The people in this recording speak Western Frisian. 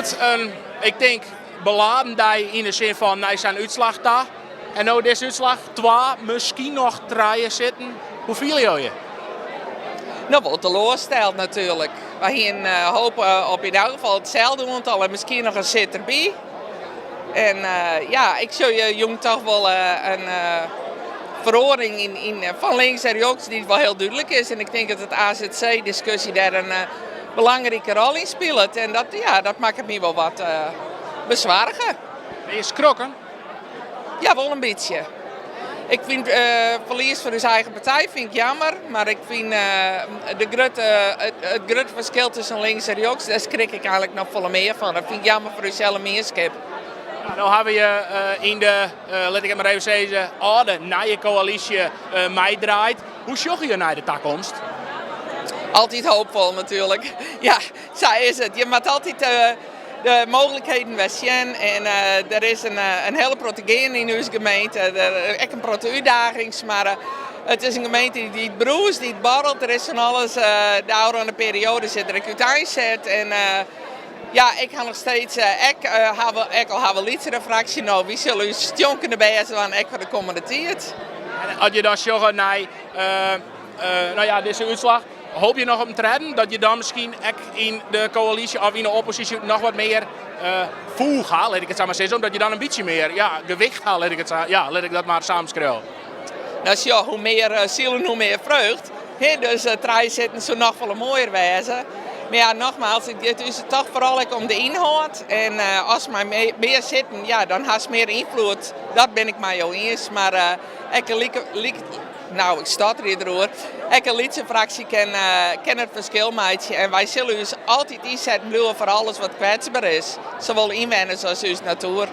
Hjoed in, ik tink, beladen dei yn de sin fan nei sa'n útslach ta. En no dizze útslach, twa, miskien noch trije sitten. Hoe fiele jo je? No, wol teloarsteld natuerlik. Wy hiene hope op yn elk gefal itselde oantal en miskien noch in sit derby. En ja, ik sjoch jûn toch wol in feroaring yn fan links en rjochts dy't wol hiel dúdlik is. En ik tink dat it AZC-diskusje dêr in belangrike rol yn spilet. En dat, ja, dat makket my wol wat besoarge. Binne je skrokken? Ja, wol in bytsje. Ik fyn ferlies foar ús eigen partij fyn ik jammer, mar ik fyn de grutte, it grutte ferskil tusken links en rjochts, dêr skrik ik eigenlik noch folle mear fan. Dat fyn ik jammer foar ús hiele mienskip. Ja, no hawwe je yn de, lit ik it mar even sizze, âlde nije koälysje meidraaid. Hoe sjogge je nei de takomst? Altyd hoopfol natuerlik. Ja, sa is it. Je moatte altyd de mooglikheden wer sjen en der is in hiele protte geande yn ús gemeente. Der ek in protte útdagings, mar it is in gemeente dy't brûst, dy't borrelt. Der is fan alles. De ôfrûne perioade sit der ek úteinset en ja, ik ha noch steeds ek, hawwe, ek al hawwe we lytsere fraksje no, wy sille ús stjonkende bêst dwaan ek foar de kommende tiid. En as je dan sjogge nei no ja, dizze útslach, hoopje je noch op in tredden? Dat je dan miskien ek yn de koälysje of yn de opposysje noch wat mear foech ha, lit ik it sa mar sizze, omdat je dan in bytsje mear, ja, gewicht ha, lit ik it sa, ja, lit ik dat mar sa omskriuwe. No sjoch, hoe mear sielen, hoe mear freugd. Hè, dus trije sitten soe noch folle moaier wêze. Mar ja, nogmaals, it giet ús toch foaral ek om de ynhâld. En as mei mear sitten, ja, dan hast mear ynfloed. Dat bin ik mei jo iens. Mar ek in like, like, no, ik stotterje deroer. Ek in lytse fraksje kin, kin it ferskil meitsje. En wy sille ús altyd ynsetten bliuwe foar alles wat kwetsber is. Sawol ynwenners as ús natoer.